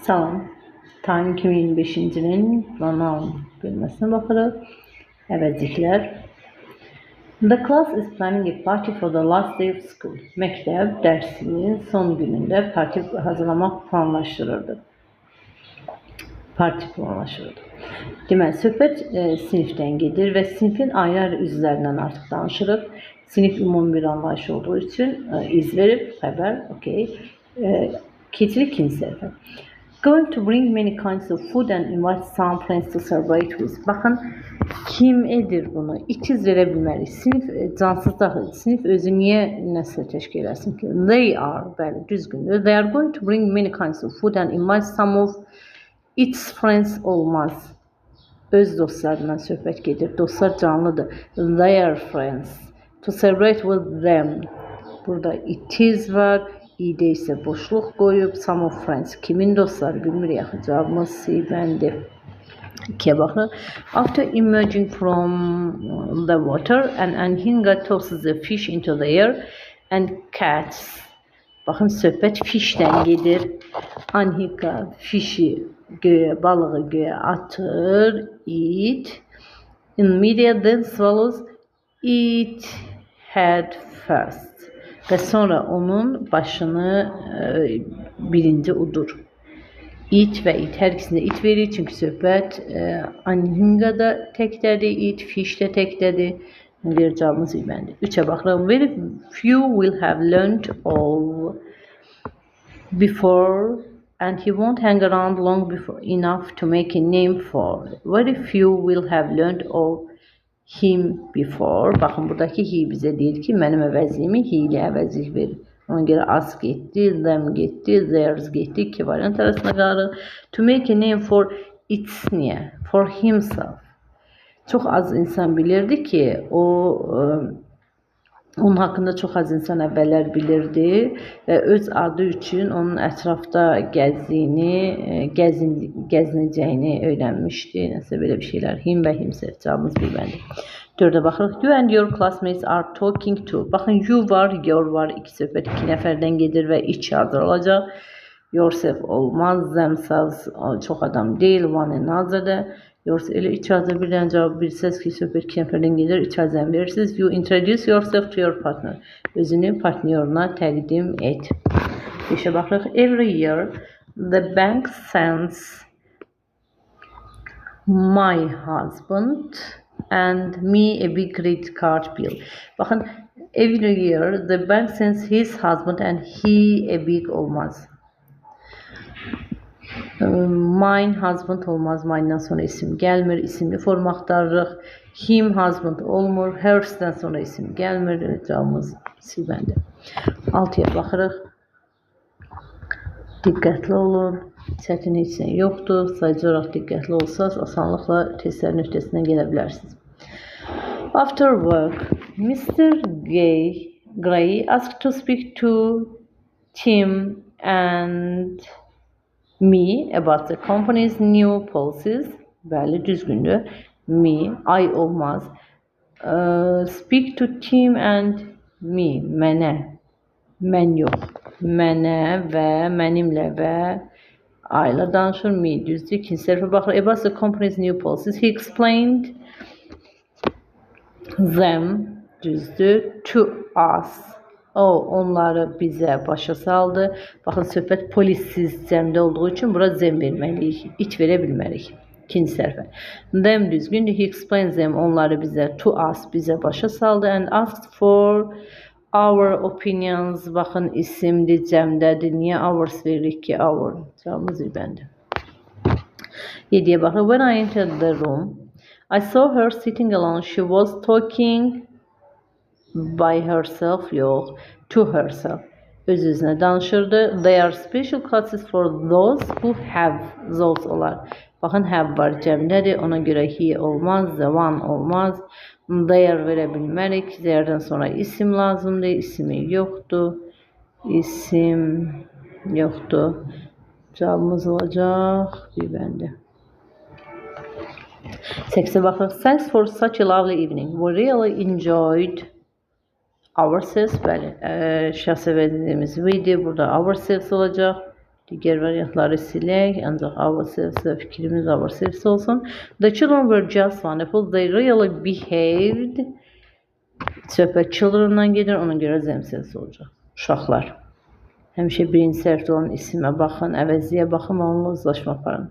Salam. Time 2025-ci ilin pronoun bölməsinə baxırıq. Əvəzliklər. The class is planning a party for the last day of school. Məktəb dərsinin son günündə parti hazırlamaq planlaşdırırdı. Parti planlaşdırırdı. Deməli, söhbət sinifdən gedir və sinifin ayrı-ayrı üzvlərindən artıq danışırıq. Sinif ümumi bir anlayış olduğu üçün iz verib, xəbər, okey. Keçirik ikinci səhifə. Going to bring many kinds of food and invite some friends to celebrate with. Baxın, kim edir bunu? İkiz verə bilmərik. Sinif cansız daxil. Sinif özü niyə nəsə təşkil eləsin ki? They are, bəli, düzgündür. They are going to bring many kinds of food and invite some of its friends olmaz. Öz dostlarından söhbət gedir. Dostlar canlıdır. Their friends. To celebrate with them. Burada it is var. İ'də isə boşluq qoyub. Some of friends. Kimin dostları bilmirik axı. Cavabımız C bəndi. 2-yə baxırıq. After emerging from the water, an anhinga tosses the fish into the air and catches. Baxın, söhbət fishdən gedir. Anhinga fish'i göyə, balığı göyə atır. It. In midair then swallows it head first. Və sonra onun başını birinci udur. It və it. Hər ikisində it verir. Çünki söhbət anhinga da təkdədir, it, fish də təkdədir. Görə cavabımız İ-bəndir. 3-ə baxırıq. Very few will have learned of before and he won't hang around long before enough to make a name for. Very few will have learned of him before. Baxın, buradakı he bizə deyir ki, mənim əvəzliyimi he ilə əvəzlik verir. Ona görə us getdi, them getdi, theirs getdi. İki variant arasında qalırıq. To make a name for its niyə? For himself. Çox az insan bilirdi ki, o onun haqqında çox az insan əvvəllər bilirdi və öz adı üçün onun ətrafda gəzdiyini, gəzinəcəyini öyrənmişdi. Nəsə belə bir şeylər. Him və himself. Cavabımız bir bəndi. 4-ə baxırıq. You and your classmates are talking to. Baxın, you var, your var. İki söhbət iki nəfərdən gedir və iç hazır olacaq. Yourself olmaz, themselves çox adam deyil, one another. Yourself elə iç hazır bir dənə cavab bilsəz ki, söhbət iki nəfərdən gedir, iç hazır verirsiniz. You introduce yourself to your partner. Özünü partnyoruna təqdim et. 5-ə baxırıq. Every year the bank sends my husband and me a big credit card bill. Baxın, every year the bank sends his husband and he a big olmaz. Mine husband olmaz. Mine'dan sonra isim gəlmir. İsimli form axtarırıq. Him husband olmur. Hers'dən sonra isim gəlmir. Cavabımız C bəndi. 6-ya baxırıq. Diqqətli olun. Çətin heç nə yoxdur. Sayıcı olaraq diqqətli olsaz, asanlıqla testlərin öhdəsindən gələ bilərsiniz. After work, Mr. Gray asked to speak to Tim and me about the company's new policies. Bəli, düzgündür. Me, I olmaz. Speak to Tim and me, mənə. Mən yox. Mənə və mənimlə və I-la danışır. Me, düzdür. İkinci sərfə baxır. About the company's new policies. He explained them, düzdür, to us. O, onları bizə başa saldı. Baxın, söhbət polissiz cəmdə olduğu üçün bura cəm verməliyik. İt verə bilmərik. İkinci sərfə. Them düzgündür. He explained them, onları bizə, to us, bizə başa saldı. And asked for our opinions. Baxın, isimdir, cəmdədir. Niyə ours veririk ki, our? Cavabımız İ-bəndir. 7-yə baxırıq. When I entered the room, I saw her sitting alone. She was talking by herself, yox, to herself. Öz-özünə danışırdı. They are special classes for those who have those olar. Baxın, have var cəmdədir. Ona görə he olmaz, the one olmaz. They are verə bilmərik. They-dən sonra isim lazımdır. İsmi yoxdur. İsim yoxdur. Cavabımız olacaq bir bəndi. 8-ə baxırıq. Thanks for such a lovely evening. We really enjoyed ourselves. Bəli, şəxs əvəzliyimiz we-dir. Burada ourselves olacaq. Digər variantları silək, ancaq ourselves fikrimiz ourselves olsun. The children were just wonderful. They really behaved. Söhbət children'dan gedir, ona görə themselves olacaq. Uşaqlar. Həmişə birinci sərfdə olan isimə baxın, əvəzliyə baxın və onunla uzlaşma aparın.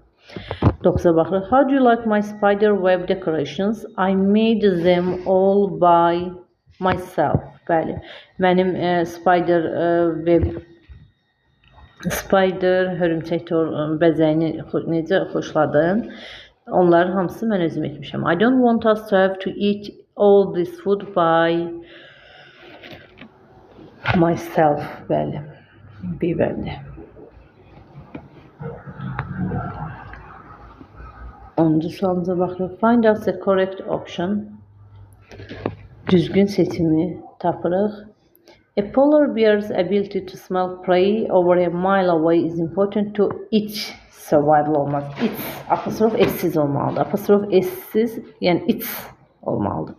9-a baxırıq. How do you like my spider web decorations? I made them all by myself. Bəli, mənim spider web spider hörümçək tor bəzəyini necə xoşladın? Onların hamısını mən özüm etmişəm. I don't want us to have to eat all this food by myself. Bəli, bir bəndi. 10-cu sualımıza baxırıq. Find out the correct option. Düzgün seçimi tapırıq. A polar bear's ability to smell prey over a mile away is important to its survival olmaz. Its, apostrof s-siz olmalıdır. Apostrof s-siz, yəni its olmalıdır.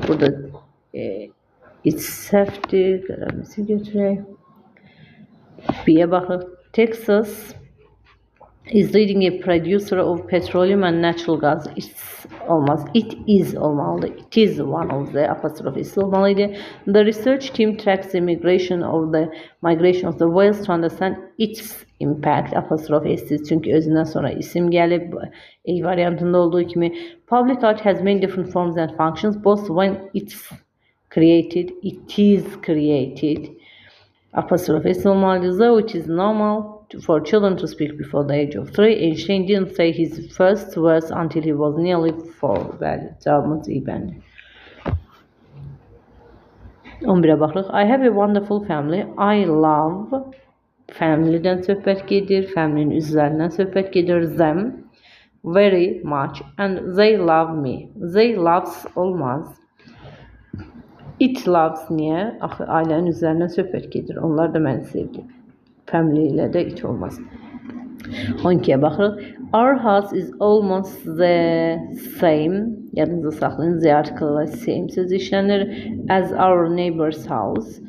Burada its səhvdir. Qələmimizi götürək. B-yə baxırıq. Texas is leading a producer of petroleum and natural gas. It's olmaz. It is olmalıdır. It is one of the apostrof s olmalıydı. The research team tracks the migration of the whales to understand its impact. Apostrof s çünki özündən sonra isim gəlib. A variantında olduğu kimi. Public art has many different forms and functions. Both when it's created, it is created. Apostrof s olmalıdır. Though it is normal for children to speak before the age of 3, Einstein didn't say his first words until he was nearly 4. Bəli, cavabımız iyi bəndi. 11-ə baxırıq. I have a wonderful family. I love family'dən söhbət gedir. Family'nin üzvlərindən söhbət gedir. Them very much and they love me. They loves olmaz. It loves niyə? Axı ailənin üzvlərindən söhbət gedir. Onlar da məni sevdi. Family ilə də it olmaz. 12-yə baxırıq. Our house is almost the same. Yadınızda saxlayın. The article same sözü işlənir. As our neighbor's house.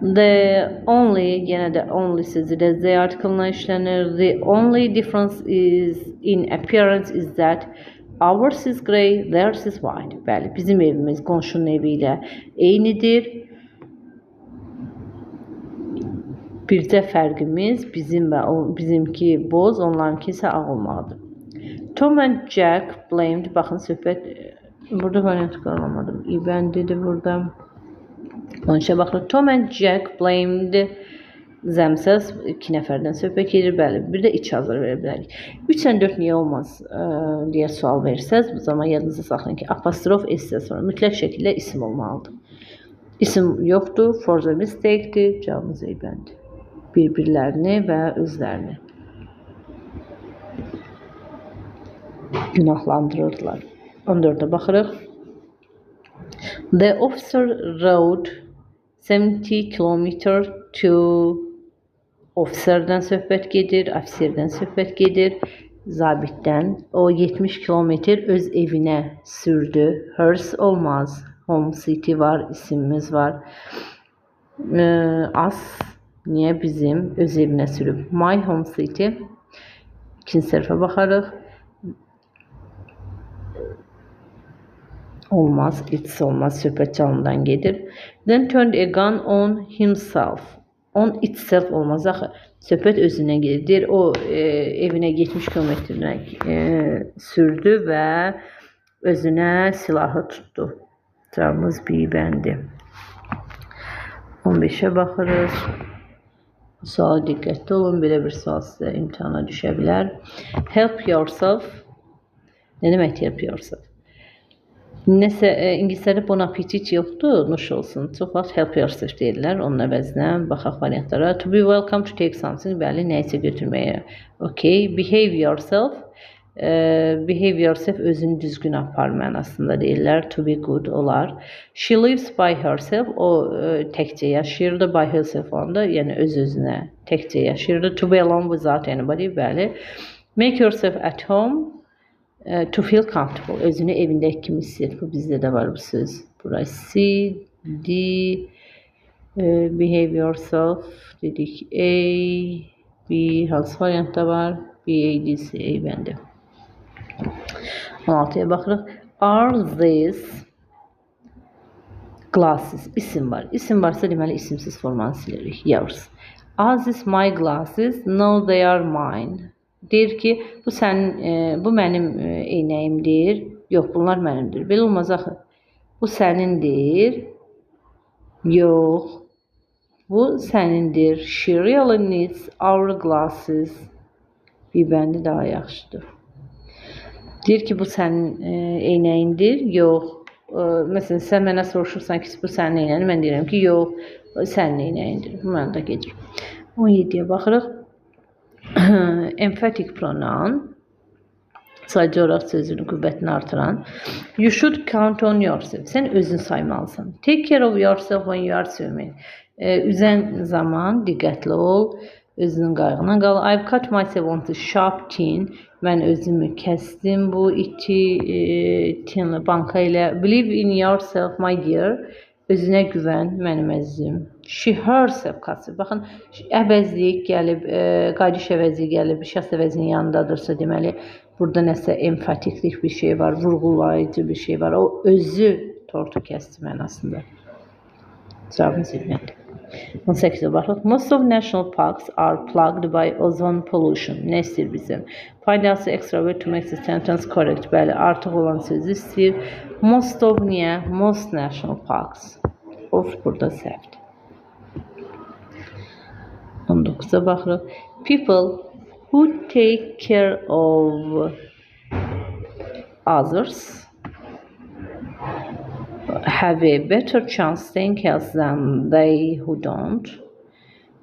The only, yenə də only sözü də the article-la işlənir. The only difference is in appearance is that ours is grey, theirs is white. Bəli, bizim evimiz qonşunun evi ilə eynidir. Bircə fərqimiz bizim və bizimki boz, onlarınki isə ağ olmalıdır. Tom and Jack blamed. Baxın, söhbət burada variant qalamadım. İbən dedi burada. 13-ə baxırıq. Tom and Jack blamed themselves. 2 nəfərdən söhbət gedir. Bəli, bir də each other verə bilərik. 3 and 4 niyə olmaz deyə sual verirsəz, bu zaman yadınızda saxlayın ki, apostrof s-dən sonra mütləq şəkildə isim olmalıdır. İsim yoxdur, for the mistake-dir, cavabımız eybəndi. Bir-birlərini və özlərini günahlandırırdılar. 14-ə baxırıq. The officer rode 70 km to officerdən söhbət gedir, officerdən söhbət gedir, zabitdən. O 70 km öz evinə sürdü. Hers olmaz. Home city var, isimimiz var. As niyə bizim öz evinə sürüb? My home city. İkinci sərfə baxarıq. Olmaz, it's olmaz. Söhbət canlıdan gedir. Then turned a gun on himself. On itself olmaz axı. Söhbət özündən gedir. Deyir, o evinə 70 kilometrə sürdü və özünə silahı tutdu. Cavabımız bir bəndi. 15-ə baxırıq. Suala diqqətli olun. Belə bir sual sizə imtihana düşə bilər. Help yourself. Nə demək help yourself? Nəsə, ingilislərdə bon appetit yoxdur, nuş olsun. Çox vaxt help yourself deyirlər. Onun əvəzinə baxaq variantlara. To be welcome to take something. Bəli, nəyisə götürməyə. Okay. Behave yourself. Behave yourself, özünü düzgün apar mənasında deyirlər. To be good olar. She lives by herself. O təkcə yaşayırdı. By herself olanda, yəni öz-özünə təkcə yaşayırdı. To be alone without anybody. Bəli. Make yourself at home. To feel comfortable. Özünü evindəki kimi hiss et. Bu bizdə də var bu söz. Bura C, D, behave yourself dedik. A, B hansı variantda var? B, A, D, C, A bəndi. 16-ya baxırıq. Are these glasses? İsim var. İsim varsa deməli isimsiz formanı silirik. Yours. Are these my glasses? No, they are mine. Deyir ki, bu sənin, bu mənim eynəyimdir. Yox, bunlar mənimdir. Belə olmaz axı. Bu sənindir. Yox. Bu sənindir. She really needs our glasses. Bir bəndi daha yaxşıdır. Deyir ki, bu sənin eynəyindir. Yox. Məsələn, sən mənə soruşursan ki, bu sənin eynəyin. Mən deyirəm ki, yox, sənin eynəyindir. Bu mənada gedir. 17-yə baxırıq. Emphatic pronoun. Sayıcı olaraq sözünün qüvvətini artıran. You should count on yourself. Sən özün saymalısan. Take care of yourself when you are swimming. Üzən zaman diqqətli ol. Özünün qayğına qal. I've cut myself on the sharp tin. Mən özümü kəsdim bu iti tinli banka ilə. Believe in yourself, my dear. Özünə güvən, mənim əzizim. She herself cuts. Baxın, əvəzlik gəlib, qayıdış əvəzi gəlib, şəxs əvəzinin yanındadırsa, deməli, burada nəsə emfatiklik bir şey var, vurğulayıcı bir şey var. O özü tortu kəsdi mənasında. Cavabımız bilməlidir. 18-ə baxırıq. Most of national parks are plagued by ozone pollution. Nə istəyir bizim? Find out the extra word to make the sentence correct. Bəli, artıq olan sözü istəyir. Most of niyə? Most national parks. Of burada səhvdir. 19-a baxırıq. People who take care of others have a better chance staying healthy than they who don't.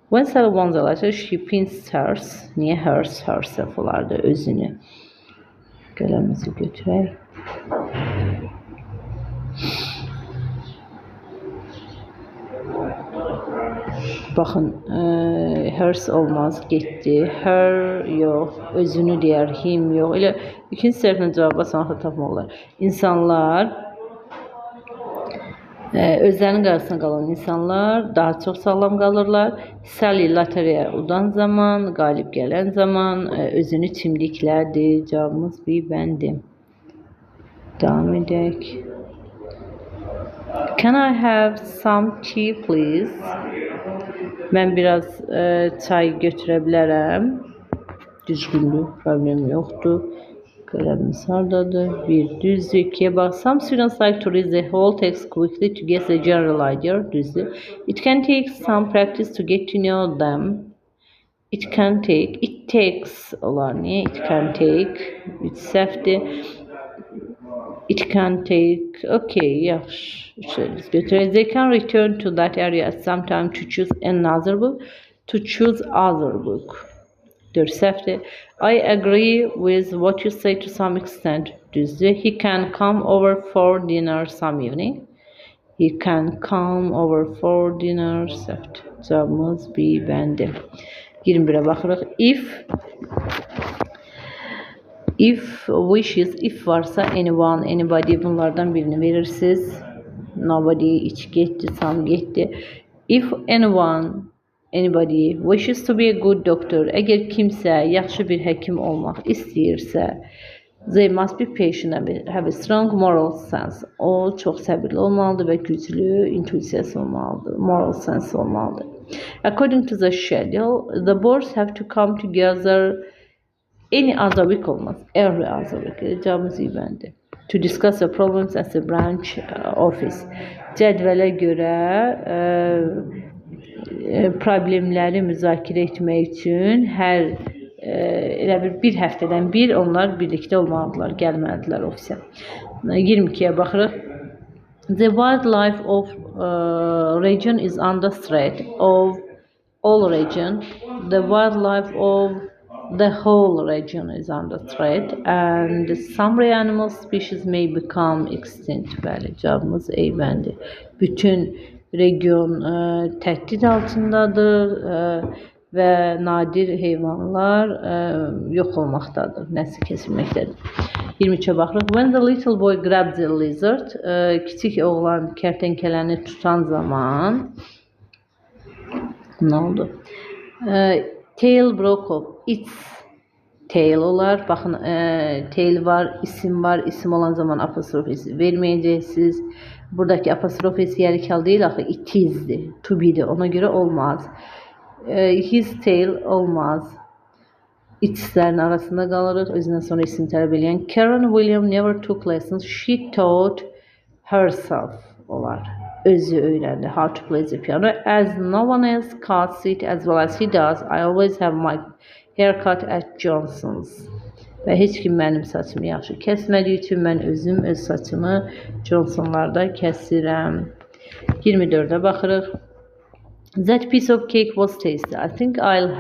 When Sally wants a letter, she pins hers. Niyə hers? Herself olardı, özünü. Qələmimizi götürək. Baxın, hers olmaz, getdi. Her yox, özünü deyər, him yox. Elə ikinci sərflə cavaba asanlıqla tapmaq olar. İnsanlar, özlərinin qarşısına qalan insanlar daha çox sağlam qalırlar. Sally loteriyaya udan zaman, qalib gələn zaman özünü çimdiklərdi. Cavabımız bir bəndi. Davam edək. Can I have some tea, please? Mən biraz çay götürə bilərəm. Düzgünlük, problem yoxdur. Qələmimiz hardadır? Bir, düzdür. 2-yə bax. Some students like to read the whole text quickly to get the general idea. Düzdür. It can take some practice to get to know them. It can take. It takes olar. Niyə? It can take. Üç səhvdir. It can take. Okay, yaxşı. Götürək. They can return to that area at some time to choose another book. To choose other book. 4 səhvdir. I agree with what you say to some extent. Düzdür. He can come over for dinner some evening. He can come over for dinner. Səhvdir. Cavabımız B bəndi. 21-ə baxırıq. If wishes, if varsa anyone, anybody bunlardan birini verirsiniz. Nobody, iç getdi, some getdi. If anyone, anybody wishes to be a good doctor, əgər kimsə yaxşı bir həkim olmaq istəyirsə, they must be patient and have a strong moral sense. O çox səbirli olmalıdır və güclü intuisiyası olmalıdır, moral sense olmalıdır. According to the schedule, the boards have to come together any other week olmaz, every other week. Cavabımız iyi bəndi. To discuss the problems at the branch office. Cədvələ görə problemləri müzakirə etmək üçün hər elə bir həftədən bir onlar birlikdə olmalıdırlar, gəlməlidirlər ofisə. 22-yə baxırıq. The wildlife of region is under threat of all region. The wildlife of the whole region is under threat and some rare animal species may become extinct. Bəli, cavabımız A bəndi. Bütün region təhdid altındadır və nadir heyvanlar yox olmaqdadır, nəsli kesilməkdədir. 23-ə baxırıq. When the little boy grabbed the lizard, kiçik oğlan kərtənkələni tutan zaman nə oldu? Tail broke off. Its tail olar. Baxın, tail var, isim var. İsim olan zaman apostrof s verməyəcəksiniz. Buradakı apostrof s yerlik hal deyil, axı it is'dir, to be'dir. Ona görə olmaz. His tail olmaz. Its'lərin arasında qalırıq. Özündən sonra isim tələb eləyən. Karen William never took lessons. She taught herself olar. Özü öyrəndi how to play the piano. As no one else cuts it as well as he does, I always have my haircut at Johnson's. Və heç kim mənim saçımı yaxşı kəsmədiyi üçün mən özüm öz saçımı Johnson'larda kəsirəm. 24-ə baxırıq. That piece of cake was tasty. I think I'll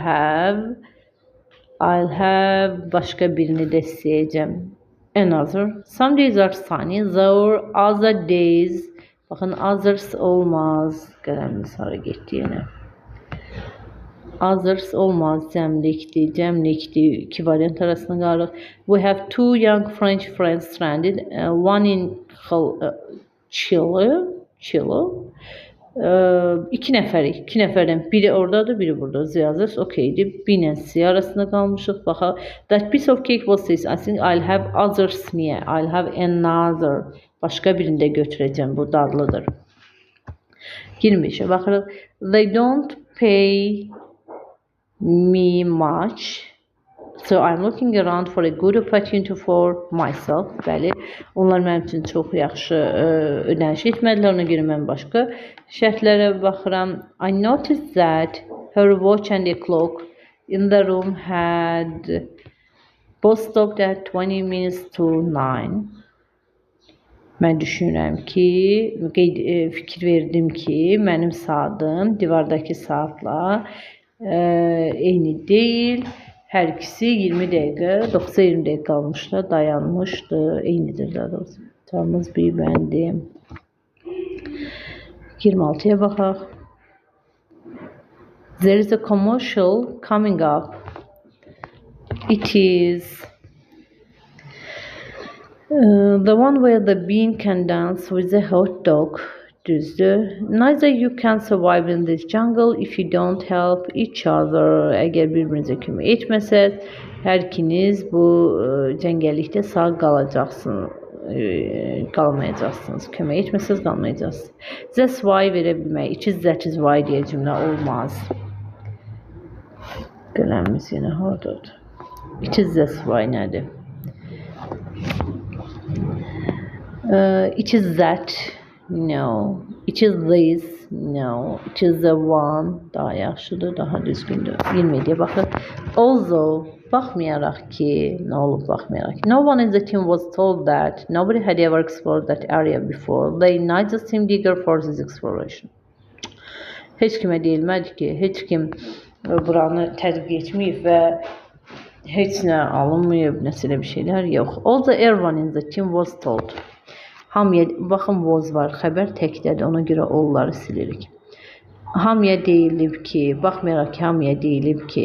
have başqa birini də istəyəcəm. Another. Some days are sunny, there other days. Baxın, others olmaz. Qələmimiz hara getdi yenə? Others olmaz. Cəmlikdir, cəmlikdir. İki variant arasında qalırıq. We have two young French friends stranded. One in Chile. İki nəfərik. İki nəfərdən biri oradadır, biri burada. The others okeydir. B ilə C arasında qalmışıq. Baxaq. That piece of cake was tasty. I think I'll have others niyə? I'll have another. Başqa birini də götürəcəm. Bu dadlıdır. 25-ə baxırıq. They don't pay me much. So I'm looking around for a good opportunity for myself. Bəli, onlar mənim üçün çox yaxşı ödəniş etmədilər. Ona görə mən başqa şərtlərə baxıram. I noticed that her watch and a clock in the room had both stopped at 20 minutes to 9. Mən düşünürəm ki, fikir verdim ki, mənim saatım divardakı saatla eyni deyil. Hər ikisi 20 dəqiqə, 9-a 20 dəqiqə qalmışlar, dayanmışdı. Eynidir daha doğrusu. Cavabımız bir bəndi. 26-ya baxaq. There is a commercial coming up. It is the one where the bean can dance with a hot dog. Düzdür. Neither you can survive in this jungle if you don't help each other. Əgər bir-birinizə kömək etməsəz, hər ikiniz bu cəngəllikdə sağ qalacaqsınız, qalmayacaqsınız. Kömək etməsəz qalmayacaqsınız. That's why verə bilməyi. It is that is why deyə cümlə olmaz. Qələmimiz yenə hardadır? It is that's why nədir? It is that. No. It is this. No. It is the one. Daha yaxşıdır, daha düzgündür. 27-yə baxın. Although, baxmayaraq ki, nə olub baxmayaraq ki, no one in the team was told that nobody had ever explored that area before. They neither seemed eager for this exploration. Heç kimə deyilmədi ki, heç kim buranı tədqiq etməyib və heç nə alınmayıb, nəsə elə bir şeylər yox. Although everyone in the team was told. Hamıya, baxın, was var, xəbər təkdədir, ona görə onları silirik. Hamıya deyilib ki, baxmayaraq ki, hamıya deyilib ki,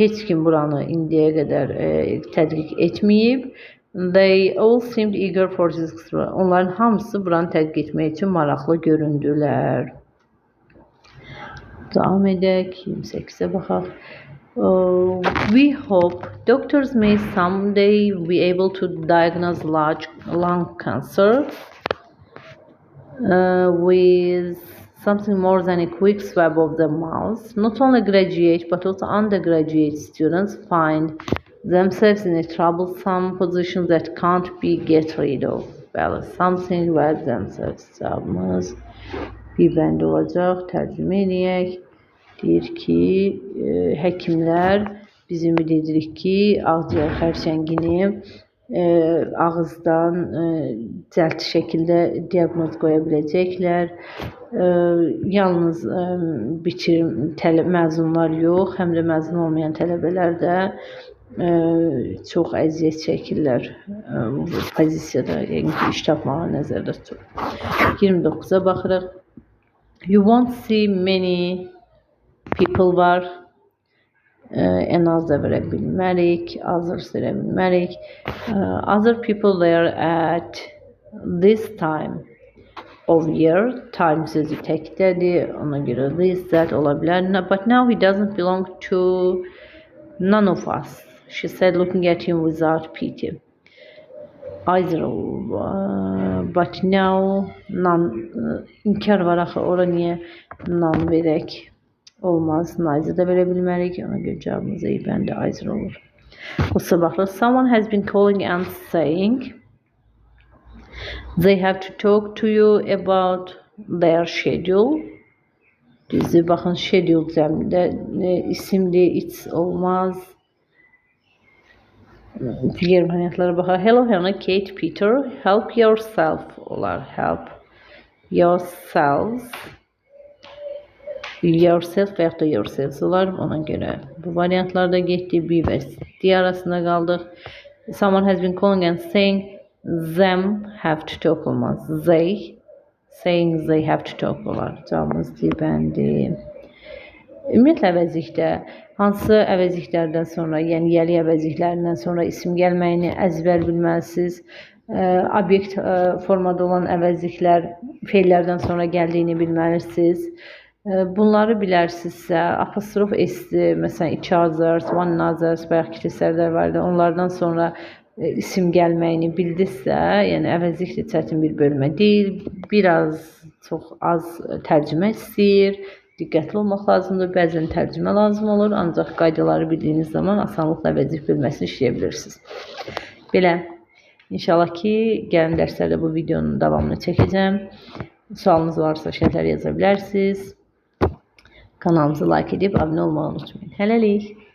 heç kim buranı indiyə qədər tədqiq etməyib. They all seemed eager for this exploration. Onların hamısı buranı tədqiq etmək üçün maraqlı göründülər. Davam edək, 28-ə baxaq. We hope doctors may someday be able to diagnose large lung cancer with something more than a quick swab of the mouth. Not only graduate but also undergraduate students find themselves in a troublesome position that can't be get rid of. Well, something with themselves. Cavabımız bir bənd olacaq. Tərcümə eləyək. Deyir ki, həkimlər, biz ümid edirik ki, ağciyər xərçəngini ağızdan cəld şəkildə diaqnoz qoya biləcəklər. Yalnız məzunlar yox, həm də məzun olmayan tələbələr də çox əziyyət çəkirlər bu pozisiyada, yəni ki, iş tapmağı nəzərdə tutur. 29-a baxırıq. You won't see many people var. Ən az da verə bilmərik, others verə bilmərik. Other people there at this time. of year. Time sözü təkdədir. Ona görə this, that ola bilər. But now he doesn't belong to none of us, she said, looking at him without pity. Either, but now none, inkar var axı, ora niyə none verək? Olmaz. Neither da verə bilmərik. Ona görə cavabımız A bəndi either olur. O sabahlı. Someone has been calling and saying they have to talk to you about their schedule. Düzdür, baxın, schedule cəmdə isimli, it's olmaz. Digər variantlara baxaq. Hello, Hannah, Kate, Peter. Help yourself olar. Help yourselves. Yourself və yaxud da yourselves olar. Ona görə bu variantlarda getdi. B və D arasında qaldıq. Someone has been calling and saying them have to talk olmaz. They, saying they have to talk olar. Cavabımız D bəndi. Ümumiyyətlə, əvəzlikdə hansı əvəzliklərdən sonra, yəni yəli əvəzliklərindən sonra isim gəlməyini əzbər bilməlisiniz. Obyekt formada olan əvəzliklər feillərdən sonra gəldiyini bilməlisiniz. Bunları bilərsinizsə, apostrof S-dir, məsələn, each others, one another's, bayaq kilsələr var idi, onlardan sonra isim gəlməyini bildinizsə, yəni əvəzlik də çətin bir bölmə deyil, biraz çox az tərcümə istəyir, diqqətli olmaq lazımdır, bəzən tərcümə lazım olur, ancaq qaydaları bildiyiniz zaman asanlıqla əvəzlik bölməsini işləyə bilirsiniz. Belə, inşallah ki, gəlin dərslərdə bu videonun davamını çəkəcəm. Sualınız varsa şərhlərə yaza bilərsiniz. Kanalımızı like edib abunə olmağı unutmayın. Hələlik.